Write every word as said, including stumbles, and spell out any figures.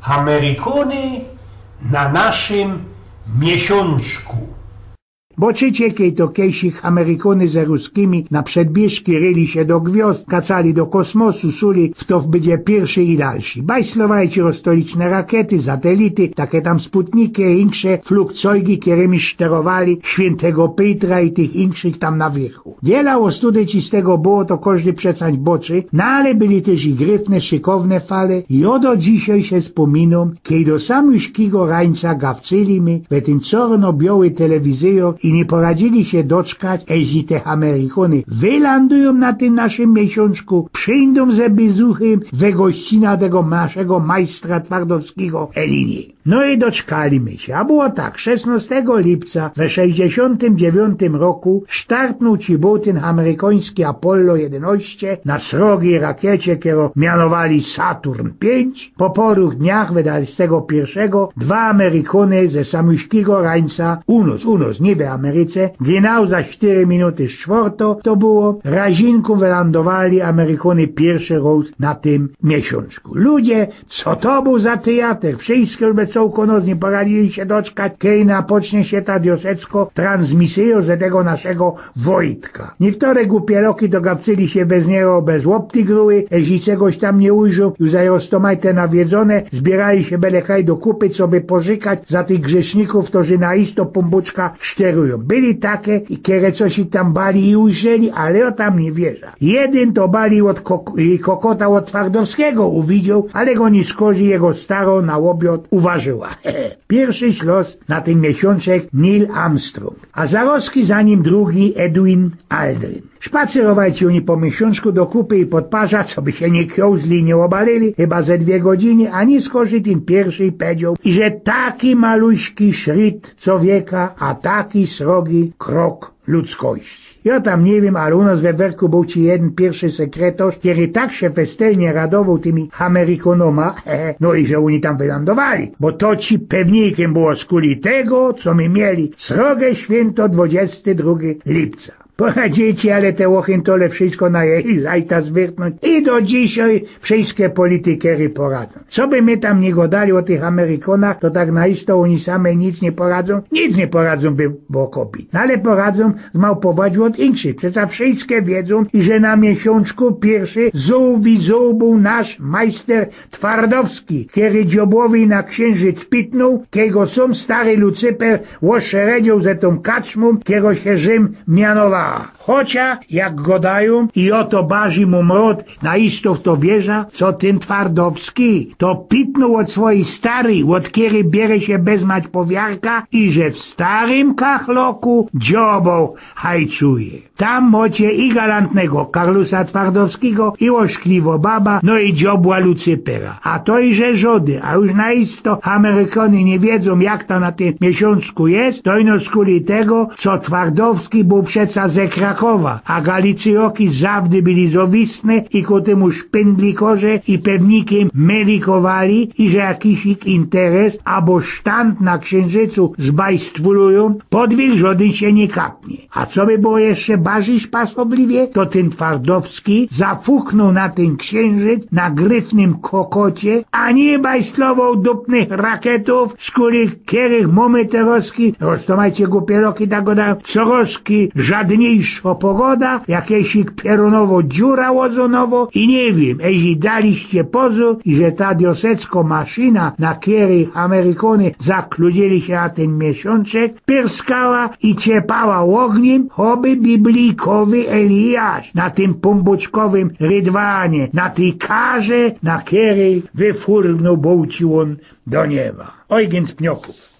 Hamerikōny na naszym miesiōnczku. Bo czy ciekej to kejsik Hamerikōny ze Ruskimi na przedbieżki ryli sie do gwiōzd, kacali do kosmosu, suli, fto bydzie piyrszy i dalszy. Bajslowali ci ô stoliczne rakiety, satelity, take tam sputniki i insze flugzeugi, kerymi szterowali świyntego Pejtra i tych inkszych tam na wiyrchu. Wiela ôstudy ci z tego było, to kożdy przecań boczy, no ale byli tyż i gryfne, szykowne fale i ô do dzisiej sie spōminōm, kej do samyjskigo rańca gawcyli my we tyn corno-bioły telewizyjo i niy poradzili sie doczkać, eźli te Hamerikōny wylandujōm na tym naszym miesiōnczku, przijdōm ze bezuchym we gościna tego naszego majstra Twardowskigo, eli niy. No i doczkali my sie, a było tak, szesnostego lipca we sześćdziesiōntym dziewiōntym roku startnōł ci bōł tyn hamerikōński Apollo jedynŏście na srogij rakiecie, kerõ mianowali Saturn pięć. Po pŏru dniach wydali z tego piyrszego dwa Amerikōny ze samyjskigo rańca u nŏs, u nŏs, niy we Ameryce, genau za sztyry minuty sztwŏrtŏ to było, razinkōm wylandowali Amerikōny piyrszy rŏz na tym miesiōnczku. Ludzie, co to bōł za tyjatek? Wszyjske już by cołko noc niy poradziyli sie doczkać, kej napocznie sie ta diosecko transmisyjŏ ze tego naszego Wojtka. Niywtore gupieloki dogawcyli sie bez niego, bez łopty gruły, eźli cegoś tam niy ujrzōm, już zaś roztōmajte nawiedzōne, zbiyrali sie bele kaj do kupy, coby porzykać za tych grzesznikōw, ftorzy na isto pōmbuczka szterujōm. Byli take, i kere coś ich tam bali i ujrzeli, ale jŏ tam niy wierzã. Jedyn to bali ôd kok-, i kokota ôd Twardowskigo uwidzioł, ale go niy skorzy, jego staro na ôbiŏd uwarzyła. Piyrszy ślŏz na tyn miesiōnczek Neil Armstrong, a zarŏzki za nim drugi Edwin Aldrin. Szpacyrowali ci ôni po miesiōnczku do kupy i pod parzã, coby sie niy kwiōłzli i niy ôbalili, chyba ze dwie godziny, a niy skorzy tyn piyrszy i pedzioł, iże taki maluśki szrit cowieka, a taki srogi krok ludzkości. Jŏ tam niy wiym, ale u nŏs we Werku bōł ci jedyn piyrszy sekretŏrz, kery tak sie festelnie radowoł tymi Hamerikōnōma, no i że ôni tam wylandowali, bo to ci pewnikym było skuli tego, co my mieli srogie świynto dwudziesty drugi lipca. Poradzili ci, ale te ôchyntole wszysko najechali zajta zwyrtnōńć i do dzisiej wszyjske politykry poradzōm. Coby my tam niy godali ô tych Amerikōnach, to tak na isto ôni sami nic niy poradzōm, nic niy poradzōm by było kupić. No ale poradzōm zmałpować ôd inkszych. Przeca wszyjske wiedzōm, iże na miesiōnczku piyrszy zōłwi zōłbōł nasz majster Twardowski, kery dziobłowi na ksiynżyc pitnōł, kej go sōm stary Lucyper ôszeredzioł ze tōm kaczmōm, kerŏ sie Rzym mianowała. Chocia, jak godajōm, i ô to barzij mōm rŏd, na isto w to wierzã, co tyn Twardowski to pitnōł ôd swojij staryj, ôd kerej bierze sie bezmać powiarka, iże w starym kachloku dzioboł hajcuje. Tam mŏcie i galantnego Karlusa Twardowskigo, i ôszkliwŏ baba, no i dziobła Lucypera. A to iże żŏdy, a już na isto Amerikōny niy wiedzōm, jak to na tym miesiōnczku je, to ino skuli tego, co Twardowski bōł przeca ze Krakowa, a Galicyjoki zawdy byli zowistne i ku tymu szpyndlikorze i pewnikym melikowali, iże jakisik interes abo sztand na Ksiynżycu zbajstwulujōm, podwil żŏdyn sie niy kapnie. A coby było jeszcze barzij szpasobliwie, to tyn Twardowski zafuknōł na tyn Ksiynżyc na gryfnym kokocie, a niy bajstlowoł dupnych rakietōw, skuli kerych mōmy terŏzki, roztōmajcie gupieloki tak godajōm, corŏzki żŏdniejszŏ pogoda, jakiejsik pierōnowŏ dziura ôzōnowŏ i niy wiym, eźli daliście pozōr, iże ta diosecko maszyna, na kerej Amerikōny zakludzili sie na tyn miesiōnczek, pyrskała i ciepała ôgniym, choby biblijkowy Elijasz na tym pōmbuczkowym rydwanie, na tyj karze, na kerej wyfurgnōł bōł ci ôn do nieba. Ojgyn z Pniokōw.